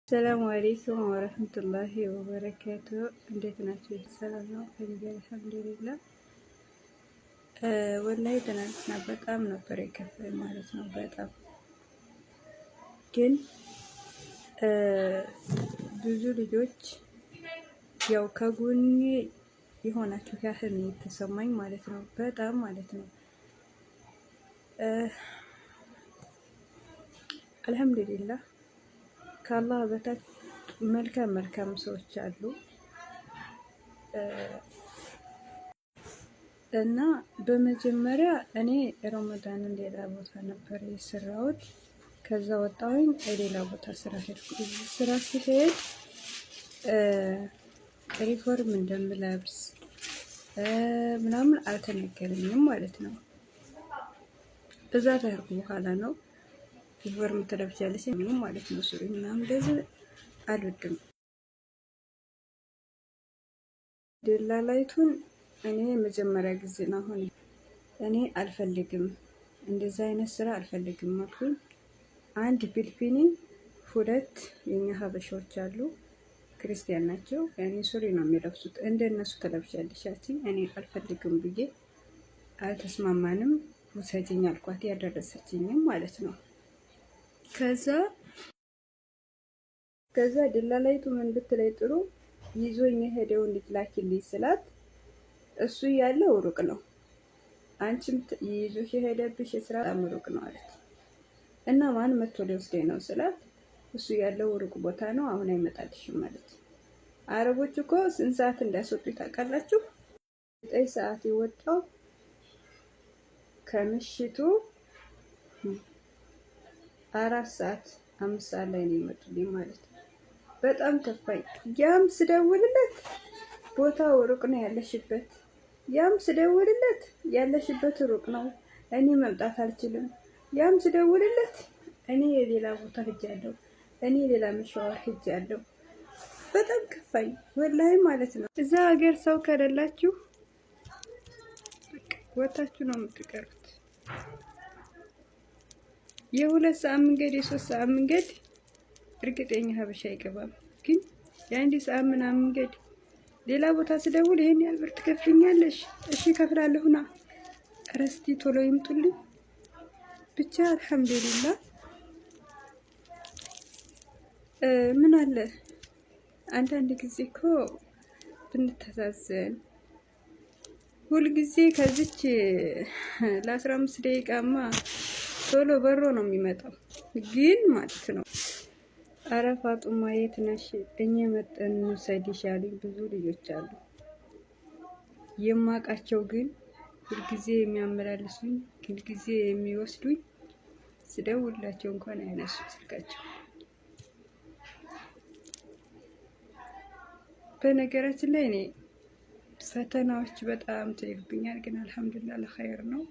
ሰላም አለይኩም ወረህመቱላሂ ወበረካቱ። እንዴት ናችሁ? ሰላም ነው ከእኔ ጋር አልሐምዱሊላህ። ወላሂ ትናንትና በጣም ነበር የከፋኝ ማለት ነው። በጣም ግን ብዙ ልጆች ያው ከጎኔ የሆናችሁ ያህል ነው የተሰማኝ ማለት ነው። በጣም ማለት ነው። አልሐምዱሊላህ ከአላህ በታች መልካም መልካም ሰዎች አሉ እና በመጀመሪያ እኔ ረመዳንን ሌላ ቦታ ነበር የሰራሁት። ከዛ ወጣሁኝ ሌላ ቦታ ስራ ሄድኩ። ስራ ሲሄድ ሪፎርም እንደምለብስ ምናምን አልተነገረኝም ማለት ነው። እዛ ተሄድኩ በኋላ ነው ዩኒፎርም ትለብሻለሽ ማለት ነው። ሱሪ ምናምን እንደዚህ አልወድም። ደላላይቱን እኔ የመጀመሪያ ጊዜ ነው። አሁን እኔ አልፈልግም፣ እንደዚህ አይነት ስራ አልፈልግም አልኩኝ። አንድ ፊሊፒኒ፣ ሁለት የኛ ሀበሻዎች አሉ፣ ክርስቲያን ናቸው። ያኔ ሱሪ ነው የሚለብሱት። እንደነሱ ትለብሻለሽ አለችኝ። እኔ አልፈልግም ብዬ አልተስማማንም። ውሰጅኝ አልኳት፣ ያደረሰችኝም ማለት ነው። ከዛ ደላላይቱ ምን ብትለይ ጥሩ ይዞኝ የሄደውን ልጅ ላኪልኝ ስላት እሱ ያለው ሩቅ ነው፣ አንቺም ይዞሽ የሄደብሽ የስራ በጣም ሩቅ ነው አለች። እና ማን መጥቶ ሊወስደኝ ነው ስላት እሱ ያለው ሩቅ ቦታ ነው፣ አሁን አይመጣልሽም ማለት። አረቦች እኮ ስንት ሰዓት እንዳስወጡ ታውቃላችሁ? 9 ሰዓት የወጣው ከምሽቱ 4 ሰዓት 5 ሰዓት ላይ ነው የመጡልኝ ማለት ነው። በጣም ከፋኝ። ያም ስደውልለት ቦታው ሩቅ ነው ያለሽበት፣ ያም ስደውልለት ያለሽበት ሩቅ ነው፣ እኔ መምጣት አልችልም። ያም ስደውልለት እኔ የሌላ ቦታ ሄጃለሁ፣ እኔ ሌላ مشوار ሄጃለሁ። በጣም ከፋኝ ወላሂ ማለት ነው። እዛ ሀገር ሰው ከሌላችሁ ወታችሁ ነው የምትቀሩት። የ2 ሰዓት መንገድ የ3 ሰዓት መንገድ እርግጠኛ ሀበሻ አይገባም። ግን የ1 ሰዓት ምናምን መንገድ ሌላ ቦታ ስደውል ይሄን ያህል ብር ትከፍልኛለሽ? እሺ እከፍላለሁና ረስቲ ቶሎ ይምጡልኝ ብቻ አልሐምዱሊላህ። ምን አለ አንዳንድ ጊዜ እኮ ብንተዛዘን ሁልጊዜ ከዚች ለ15 ደቂቃማ ቶሎ በሮ ነው የሚመጣው ግን ማለት ነው። አረ ፋጡማ የት ነሽ? እኛ መጠን እንውሰድሽ ያሉኝ ብዙ ልጆች አሉ የማውቃቸው፣ ግን ሁልጊዜ የሚያመላልሱኝ ሁልጊዜ የሚወስዱኝ ስደውላቸው እንኳን አያነሱም ስልካቸው። በነገራችን ላይ እኔ ፈተናዎች በጣም ትይሉብኛል፣ ግን አልሐምዱሊላህ ለኸይር ነው።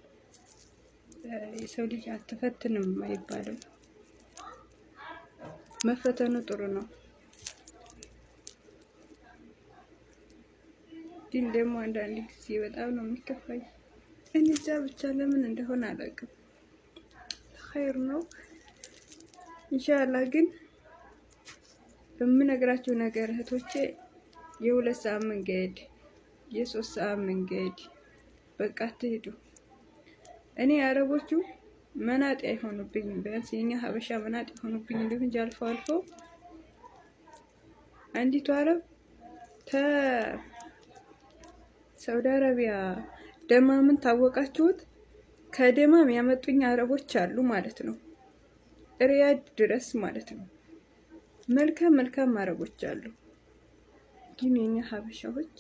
የሰው ልጅ አትፈትንም አይባልም። መፈተኑ ጥሩ ነው። ግን ደግሞ አንዳንድ ጊዜ በጣም ነው የሚከፋኝ። እኔ እንጃ ብቻ ለምን እንደሆነ አላውቅም። ኸይር ነው ኢንሻአላህ። ግን በምነግራችሁ ነገር እህቶቼ የ2 ሰዓት መንገድ የ3 ሰዓት መንገድ በቃ አትሄዱ። እኔ አረቦቹ መናጤ አይሆኑብኝም። ቢያንስ የኛ ሀበሻ መናጤ አይሆኑብኝ እንደሆነ እንጂ አልፎ አልፎ አንዲቱ አረብ ከሳውዲ አረቢያ ደማምን ታወቃችሁት? ከደማም ያመጡኝ አረቦች አሉ ማለት ነው። ሪያድ ድረስ ማለት ነው። መልካም መልካም አረቦች አሉ። ግን የኛ ሀበሻዎች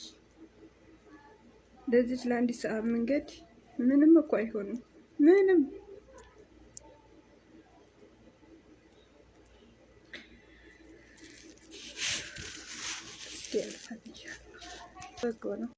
ለዚች ለ1 ሰዓት መንገድ ምንም እኮ አይሆኑም። ምንም ያልፋል። በጎ ነው።